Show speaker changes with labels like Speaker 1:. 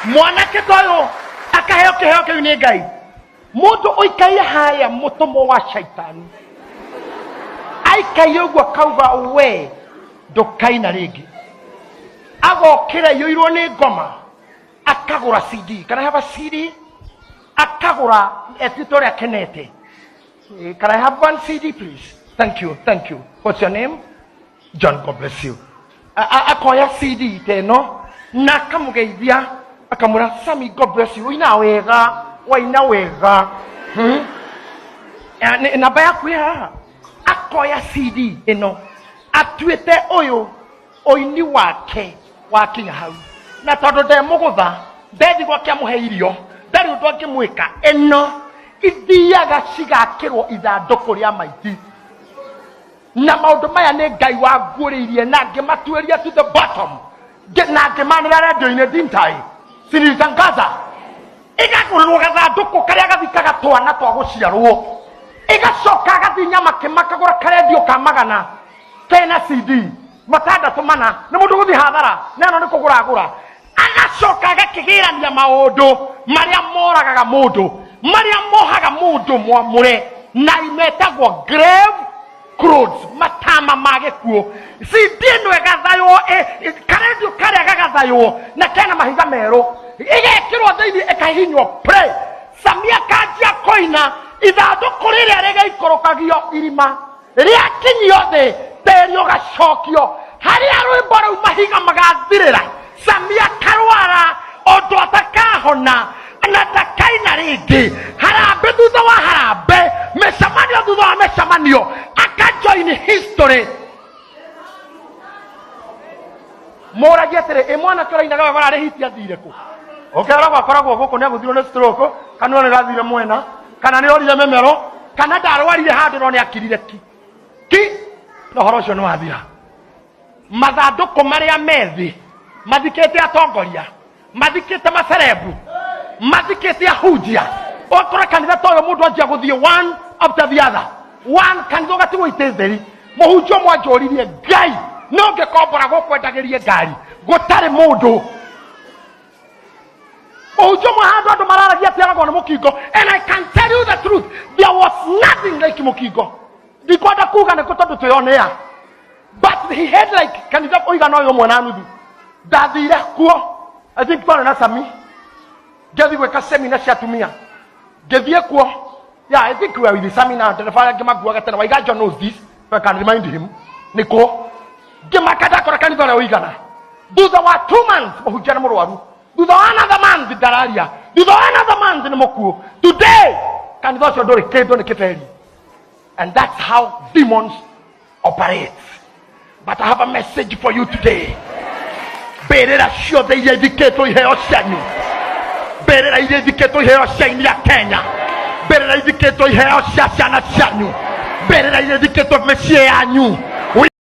Speaker 1: Mwanake ta ũyũ akaheo kĩheo kĩu nĩ Ngai. Mũndũ ũikaire harĩa mũtũmwo wa shaitani aikaire ũguo akauga, we ndũkaina rĩngĩ. Agokĩra iyũirwo nĩ ngoma, akagũra CD. Can I have a CD? Akagũra etuĩte ũrĩa akenete. Can I have one CD please? Thank you, thank you. What's your name? John, God bless you. Akoya CD ta ĩno na akamũgeithia, akamwĩra, Sami, God bless you, ũina wega, waina wega. Namba yaku ĩ haha. Akoya CD ĩno atuĩte ũyũ ũini wake wakinya hau, na tondũ ndemũgũtha, ndethi gwake amũhe irio, ndarĩ ũndũ angĩmwĩka. Ĩno ithiaga cigakĩrwo ithandũkũ rĩa maiti. Na maũndũ maya nĩ Ngai wanguũrĩirie na ngĩmatuĩria to the bottom. Na ngĩmanĩra redio-inĩ, didn't I? Si nilitangaza? Ĩgagũrĩrwo gathandũkũ karĩa gathikaga twana twa gũciarwo, ĩgacoka agathiĩ Nyamakĩ makagũra karendio ka magana kena CD matandatũ mana. Nĩ mũndũ gũthiĩ hathara na ĩno nĩ kũgũra agũra. Agacoka agakĩgĩrania maũndũ marĩa moragaga mũndũ, marĩa mohaga mũndũ mwamũre, na imetagwo grave clothes, matama ma gĩkuũ. CD ĩno ĩgathaywo, karendio karĩa gagathaywo na kena mahiga merũ, ĩgekĩrwo thĩinĩ, ĩkahihinywo play. Samia kanjia koina, ithandũkũ rĩrĩa rĩgaikũrũkagio irima, rĩakinyio thĩ, tĩri ũgacokio harĩa rwĩmbo rũu, mahiga magathirĩra. Samia karwara ũndũ atakahona na ndakaina rĩngĩ. Harambĩ thutha wa harambĩ, mĩcemanio thutha wa mĩcemanio, akajoin history. Mũragia atĩrĩ, ĩ mwanake ũrainaga wega ũrarĩ hiti athire kũ? Ũkeragwo akoragwo gũkũ, nĩ agũthirwo nĩ stroke, kanua nĩ gathire mwena, kana nĩ orire mĩmero, kana ndarwarire handũ, no nĩ akirire ki ki, na ũhoro ũcio nĩ wathira. Mathandũkũ marĩa methĩ mathikĩte atongoria, mathikĩte macerebu, mathikĩte ahunjia. Ũgakora kanitha ta ũyũ mũndũ anjia gũthiĩ one after the other one, kanitha ũgatigwo itĩ theri. Mũhunjia ũmwe anjũririe, Ngai no ngĩkombora gũkwendagĩrie ngari gũtarĩ mũndũ? Mũhunjia ũmwe handũ andũ mararagia atĩ aragwo nĩ mũkingo, and I can tell you the truth, there was nothing like mũkingo. Ndikwenda kuga nĩkũ tondũ twĩonea, but he had like kanitha ũigana ũyũ ũmwe na nuthu. Ndathire kuo, I think twarĩ na Sami, ngĩthiĩ gwĩka semina cia atumia, ngĩthiĩ kuo. Yeah, I think we are with Sami na ndereba arĩa angĩ makuaga tene. Waiganjo knows this, so I can remind him. Nĩkũ ngĩmaka ndakora kanitha ũrĩa ũigana. Thutha wa 2 months mũhunjia nĩ mũrwaru, thutha wa another month ndararia, thutha wa another month nĩ mũkuũ. Today kanitha ũcio ndũrĩ kĩndũ, nĩ kĩberi. And that's how demons operate. But I have a message for you today. Mbĩrĩra ciothe iria ithikĩtwo iheo cianyu, mbĩrĩra iria ithikĩtwo iheo cia aini a Kenya, mbĩrĩra ithikĩtwo iheo cia ciana cianyu, mbĩrĩra iria ithikĩtwo mĩciĩ yanyu.